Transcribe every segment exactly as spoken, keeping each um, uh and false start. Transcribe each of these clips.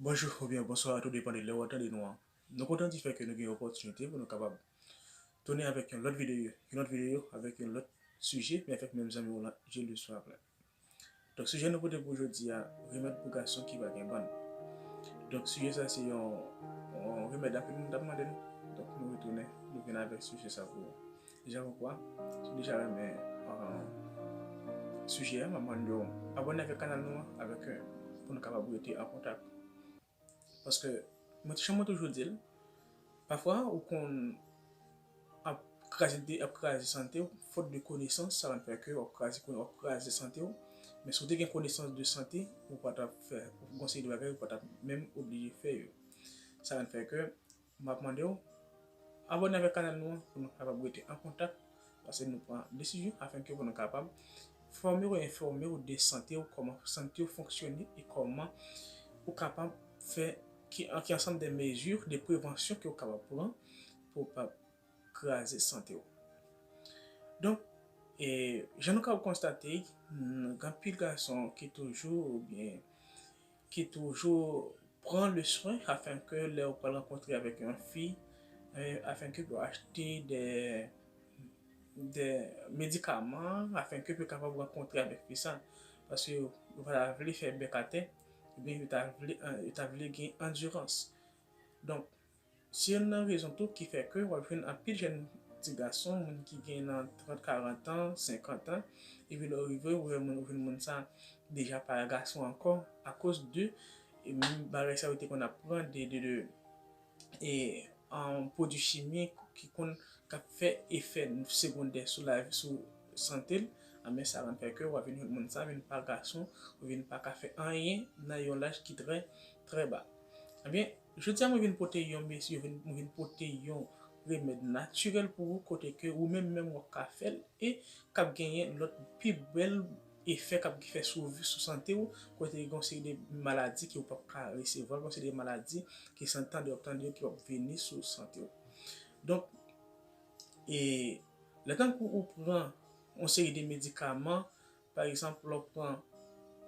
Bonjou oubyen bonswa, tou depann de lè w ap tande nou an. Nou kontan di fè ke nou gen opòtinite pou nou kapab tounen avèk yon lòt videyo, yon lòt videyo avèk yon lòt sijè, men avèk menm zanmi w lan, Julius Fablin. Donk, sijè nou pote pou jodi a, remèd pou gason ki pa gen bann. Donk, sijè sa se yon, yon remèd anpil moun t ap mande nou. Donk, nou retounen, nou vin avèk sijè sa pou ou. Deja, poukwa? Si w deja renmen, euh, sijè a, m ap mande w abòne avèk kanal nou an, avèk, euh, pou nou kapab rete an kontak. Paske, mwen, jan mwen toujou di l, pafwa, ou konn ap kraze, de, ap kraze sante w, fòt de konesans, sa konn fè ke w ap kraze, w ap kraze sante w. Men si w te gen konesans de sante, ou pa t ap fè, ou gon seri de bagay, ou pa t ap menm oblije fè yo. Sa konn fè ke, m ap mande w, abòne avèk kanal nou an pou nou kapab rete an kontak, paske nou pran desizyon afenke pou nou kapab fòme w e enfòme w de sante w, kòman sante w fonksyone e kòman ou kapab fè ki, ki ansanm de mezi de prevansyon ke w kapab pran pou w pa kraze sante w. Donk, e, jan nou kapab konstate, n-, gen anpil gason ki toujou, oubyen ki toujou pran le swen afenke lè w pral rankontre avèk yon fi, e, afenke pou achte de, de medikaman, afenke pou kapab rankontre avèk fi sa. Paske yo pa ta vle fè bèk atè, oubyen yo ta vle, yo ta vle gen andirans. Donk, se youn nan rezon tou ki fè ke w ap jwenn anpil jèn ti gason, moun ki gen nan trant, karant an, senkant an, epi lè w rive, ou wè moun, ou jwenn moun sa deja pa gason ankò, akoz de, e, menm bagay sa yo te konn ap pran de, de, de, e, an, pwodui chimik ki konn, k ap fè efè segondè sou lavi, sou sante l, anben sa konn fè ke w ap vin jwenn moun sa vin pa gason, ou vin pa ka fè anyen nan yon laj ki trè, trè ba. Anben, jodi a mwen vin pote yon mes-, yo vin, mwen vin pote yon remèd natirèl pou ou, kote ke ou menm menm w ap ka fè l e k ap genyen lòt pi bèl efè k ap fè sou, sou sante w, kote gen yon seri de maladi ke w p ap ka resevwa, gen yon seri de maladi ke san tande w ap tande yo ki p ap vini sou sante w. Donk, e, lè tankou ou pran yon seri de medikaman, pa egzanp, lè w pran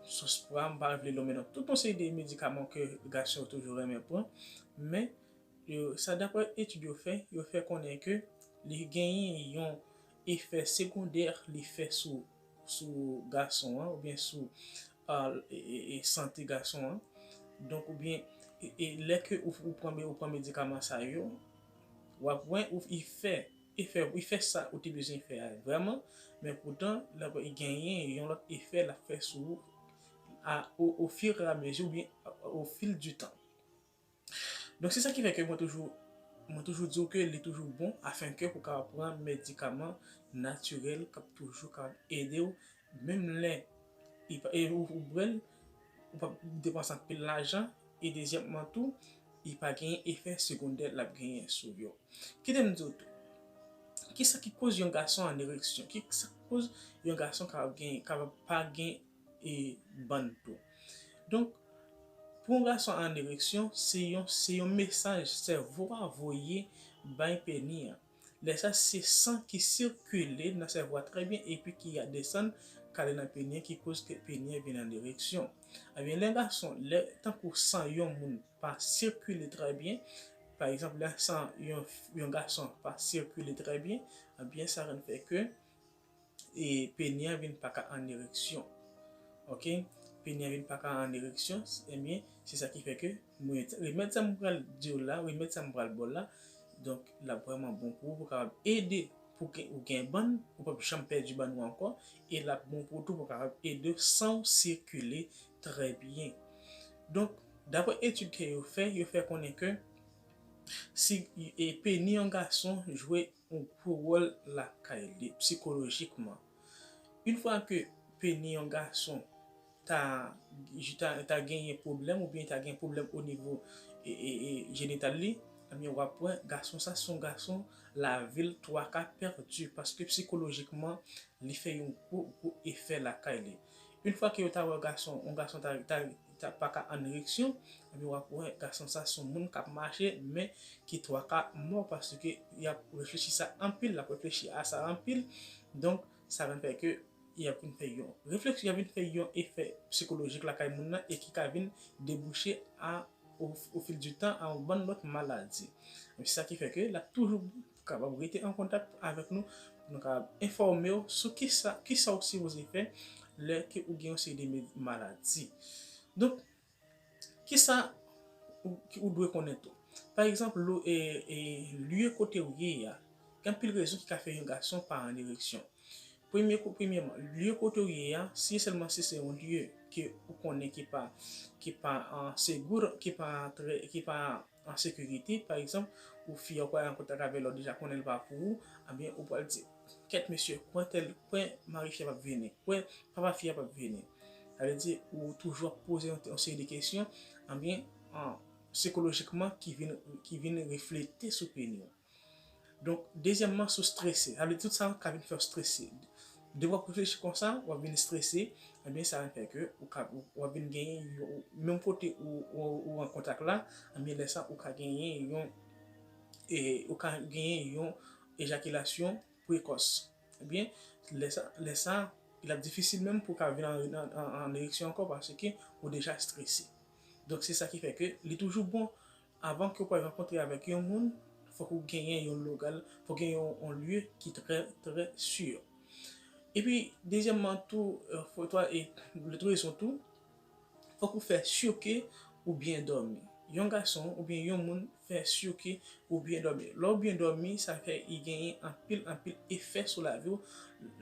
Sospra, m pa vle lonmen non, tout yon seri de medikaman ke gason yo toujou renmen pran, men yo, sa daprè etid yo fè, yo fè konnen ke li genyen yon efè segondè li fè sou, sou gason an, oubyen sou, a, e, e, e sante gason an. Donk, oubyen, e, e, lè ke ou, ou pran, ou pran medikaman sa yo, w ap wè ou, li fè, li fè, li fè sa ou te bezwen fè a vrèman, men poutan, l ap genyen yon lòt efè l ap fè sou ou a, o, o fur et à mesure, oubyen o, o fil du temps. Donk, se sa ki fè ke mwen toujou, mwen toujou di w ke li toujou bon afenke pou w kapab pran medikaman natirèl k ap toujou kapab ede w, menm lè li pa, e ou, ou bwè l, ou p ap depanse anpil lajan, e dezyèmman tou, li pa gen efè segondè l ap genyen sou yo. Kite m di w tou, kisa ki koz yon gason an ereksyon? Kisa ki koz yon gason kapab gen, kapab pa gen e bann tou. Donk, pou yon gason an ereksyon, se yon, se yon mesaj sèvo a voye bay peni an. Lè sa, se san ki sikile nan sèvo a trè byen epi ki a desann k ale nan peni an ki koz ke peni an vin an ereksyon. Ebyen, lè gason, lè tankou san yon moun pa sikile trè byen, pa egzanp, lè san yon, yon gason pa sikile trè byen, ebyen, sa konn fè ke e peni an vin pa ka an ereksyon. Oke? Peni an vin pa ka an ereksyon, ebyen, se sa ki fè ke mwen, remèd sa m pral di w la, remèd sa m pral ba w la, donk, l ap vrèman bon pou ou, pou kapab ede pou ke ou gen bann, ou p ap janm pèdi bann ou ankò, e l ap bon pou ou tou pou kapab ede san w sikile trè byen. Donk, daprè etid ke yo fè, yo fè konnen ke si, e peni yon gason jwe yon gwo wòl lakay li, psikolojikman. Yon fwa ke peni yon gason ta, ta, ta genyen pwoblèm, oubyen ta gen pwoblèm o nivo, e, e, e, jenital li, ebyen, w ap wè gason sa se yon gason lavi l twa ka pèdi, paske psikolojikman, li fè yon gwo, gwo efè lakay li. Yon fwa ke yo ta wè gason, yon gason ta, ta, ta pa ka an ereksyon, ebyen, w ap wè gason sa se yon moun k ap mache, men ki twa ka mò, paske y ap reflechi sa anpil, l ap reflechi a sa anpil. Donk, sa vin fè ke y ap vin fè yon refleksyon, y ap vin fè yon efè psikolojik lakay moun nan e ki ka vin debouche a o, o fil di tan a yon bann lòt maladi. Men se sa ki fè ke l ap toujou kapab rete an kontak avèk nou, pou nou kapab enfòme w sou kisa, kisa w sipoze fè lè ke ou gen yon seri de me-, maladi. Donk, kisa ou, ki ou dwe konnen tou? Pa egzanp, lo, e, e, lye kote w ye a. Gen anpil rezon ki ka fè yon gason pa an ereksyon. Premye kou, premyèman, lye kote w ye a, si sèlman si se yon lye ke ou konnen ki pa, ki pa an segir, ki pa trè, ki pa an sekirite, pa egzanp, ou fi a ou pral an kontak avè l, ou deja konnen l pa pou ou, ebyen, ou pral di, kèt mesye, kwè tèl, kwè mari fi a p ap vini, kwè papa fi a p ap vini. Sa vle di, ou toujou ap poze yon, yon seri de kesyon, ebyen, an, sikolojikman, ki vin, ki vin reflete sou peni w. Donk, dezyèmman, si w strese. Sa vle di tout sa ka vin fè w strese. Depi w ap reflechi konsa, w ap vin strese, ebyen, sa vin fè ke ou ka, ou, w ap vin genyen yon, menm kote ou, ou, ou an kontak la, ebyen, lè sa, ou ka genyen yon, e, ou ka genyen yon ejakilasyon prekòs. Ebyen, lè sa, lè sa, l ap difisil menm pou w ka vin an, an, an, an ereksyon ankò paske ou deja strese. Donk, se sa ki fè ke li toujou bon, avan ke w pral rankontre avèk yon moun, fòk ou genyen yon logal, fòk genyen yon, yon lye ki trè, trè si. Epi, dezyèmman tou, e, fò, twa, e, lòt rezon tou, fòk ou fè si ke ou byen dòmi. Yon gason oubyen yon moun fè si ke ou byen dòmi. Lè w byen dòmi, sa fè li genyen anpil, anpil efè sou lavi w.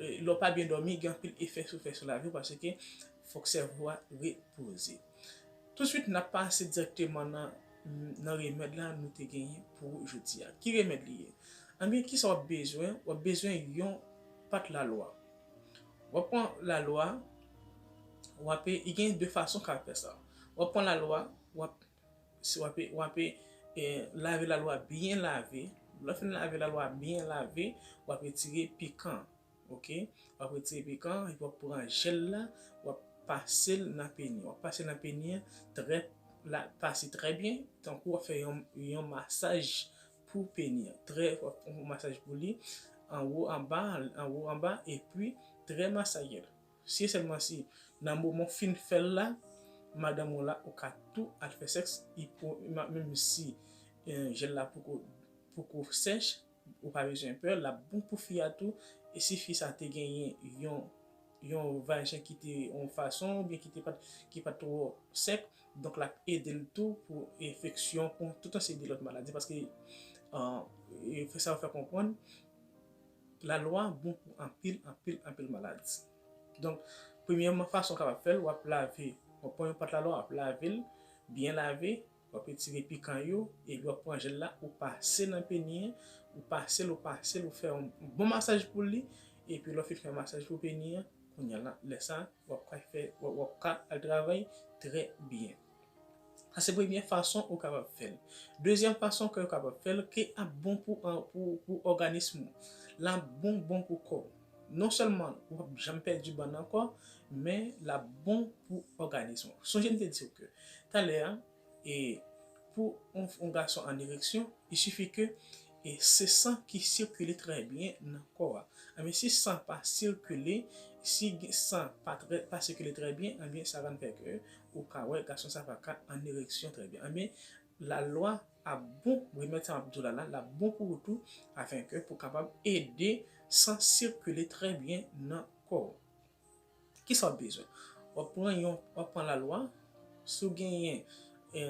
E, lè w pa byen dòmi, gen anpil efè sou, fè sou lavi w paske fòk sèvo a repoze. Touswit, n ap pase dirèkteman nan, nan remèd la nou te genyen pou jodi a. Ki remèd li ye? Anbyen, kisa w ap bezwen? W ap bezwen yon pat lalwa. W ap pran lalwa, w ap, e, gen de fason w ka fè sa. W ap pran lalwa, w ap, si w ap, w ap, e, lave lalwa byen lave. Lè w fin lave lalwa byen lave, w ap retire pikan. Ok? W ap retire pikan, epi w ap pran jèl la, w ap pase l nan peni. W ap pase l nan peni an trè, la, pase trè byen, tankou w ap fè yon, yon masaj pou peni an. Trè, w ap fè yon masaj pou li, anwo, anba, anwo, anba, epi trè masajè. Si sèlman si nan moman w fin fè l la, madanm ou la, ou ka tou al fè sèks, i pou, menm si, e, jèl la poko, poko sèch, ou pa bezwen pè, l ap bon pou fi a tou. E si fi sa te genyen yon, yon vajen ki te yon fason, oubyen ki te pa t, ki pa t twò sèk, donk l ap ede l tou pou enfeksyon, pou tout yon seri de lòt maladi, paske, e, e, fè sa yo fè konprann, lalwa bon pou anpil, anpil, anpil maladi. Donk, premyèman, fason w kapab fè l, w ap lave, w ap pran yon pat lalwa, w ap lave l, byen lave, w ap retire pikan yo, epi w ap pran jèl la, ou pase nan peni an, ou pase l, ou pase l, ou fè yon bon masaj pou li, epi lè w fin fè masaj pou peni an, kounye a la, lè sa, w ap ka fè, w ap, w ap ka al travay trè byen. Sa se premyè fason ou kapab fè l. Dezyèm fason ke ou kapab fè l, ke ap bon pou, pou, pou òganis ou. L ap bon, bon pou kò w. Non sèlman ou p ap janm pèdi bann ankò, men l ap bon pou òganis ou. Sonje m te di w ke talè a, e pou yon, yon gason an ereksyon, il suffit ke, e se san ki sikile trè byen nan kò a. Anben, si san pa sikile, si gen san pa trè, pa sikile trè byen, anben, sa va fè ke ou ka wè gason sa pa ka an ereksyon trè byen. Anben, lalwa ap bon, remèd sa m ap di w la, la, l ap bon pou ou tou, afenke pou kapab ede san sikile trè byen nan kò w. Kisa w ap bezwen? W ap pran yon, w ap pran lalwa, si w genyen, e,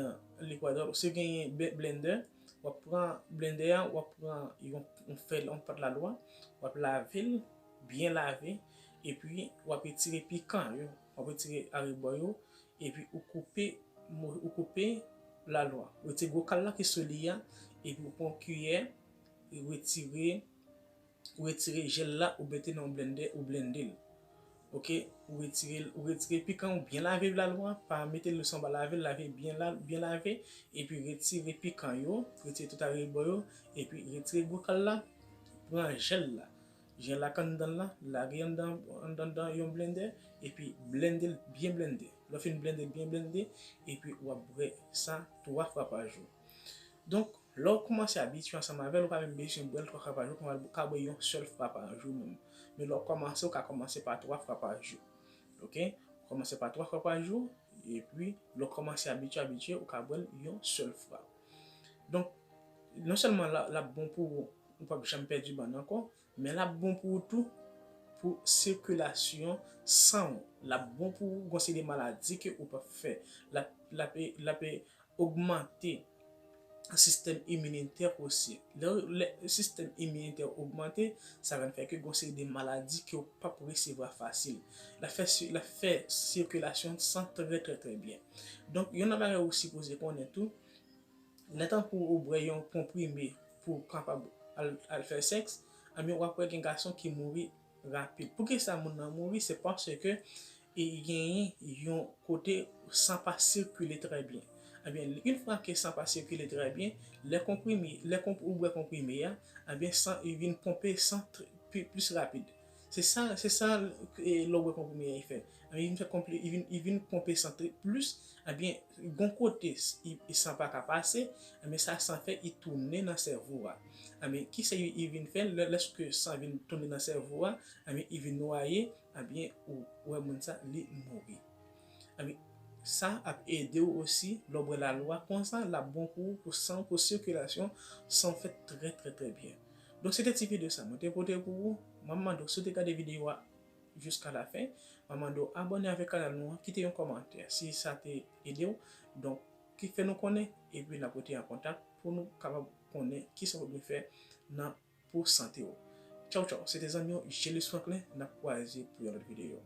likwadòl, si w genyen ble-, blendè, w ap pran blendè a, w ap pran yon, yon fèy, yon pat lalwa, w ap lave l, byen lave, epi w ap retire pikan yo, w ap retire arebò yo, epi ou koupe, mo-, ou koupe lalwa. Ou retire gwo kal la ki sou li a, epi ou pran kiyè, ou retire, ou retire jèl la, ou mete nan yon blendè, ou blende l. Ok, ou retire, ou retire pikan, ou byen lave lalwa, pa mete l sou anba lave, lave byen la, byen lave, epi retire pikan yo, retire tout arebò yo, epi retire gwo kal la, pran jèl la. Jèl la k anndan l la, lage anndan, anndan, anndan yon blendè, epi blende l, byen blende. Lè w fin blende l, byen blende, epi w ap bwè sa twa fwa pa jou. Donk, lè w kòmanse abitye ansanm avè l, ou pa menm bezwen bwè l twa fwa pa jou, kòman ou ka bwè yon sèl fwa pa jou menm. Men lè w kòmanse, ou ka kòmanse pa twa fwa pa jou. Ok? Kòmanse pa twa fwa pa jou, Epi, lè w kòmanse abitye, abitye, ou ka bwè l yon sèl fwa. Donk, non sèlman l ap bon pou ou, ou p ap janm pèdi bann ankò, men l ap bon pou ou tou pou sikilasyon san w. L ap bon pou ou, gon seri de maladi ke ou p ap fè. L ap, l ap, l ap ogmante sistèm iminitè osi. Lè, lè sistèm iminitè ogmante, sa va fè ke gon seri de maladi ke w p ap resevwa fasil. L ap fè, l ap fè sikilasyon san trè, trè, trè byen. Donk, yon nan bagay ou sipoze konnen tou, lè tankou ou bwè yon konprime pou w kapab al, al fè sèks, ebyen, w ap wè gen gason ki mouri rapid. Poukisa moun nan mouri? Se paske e genyen yon kote san pa sikile trè byen. Ebyen, yon fwa ke san pa sikile trè byen, lè konprime, lè konp, ou bwè konprime a, ebyen, san, li vin ponpe san pli, plis rapid. Se sa, se sa, e, lè w bwè konprime a, li fè. Ebyen, li vin fè konpli, li vin, li vin ponpe san plis, ebyen, gon kote, e, san pa ka pase, ebyen, sa san fè, li tounen nan sèvo a. Ebyen, kisa li, li vin fè, lè, lèske san vin tounen nan sèvo a, ebyen, li vin nwaye, ebyen, ou wè moun sa, li mouri. Ebyen, sa ap ede w osi, lè w bwè lalwa, konsa, l ap bon pou ou, pou san, pou sikilasyon san w fè trè, trè, trè byen. Donk, se te ti videyo sa mwen te pote pou ou. Mwen mande w, si w te gade videyo a jiska lafen, mwen mande w abòne avèk kanal nou an, kite yon kòmantè si sa te ede w. Donk, ki fè nou konnen, epi n ap rete an kontak pou nou kapab konnen kisa w dwe fè nan pou sante w. Tchaw, tchaw. Se te zanmi w, Jelus Franklin. N ap kwaze pou yon lòt videyo.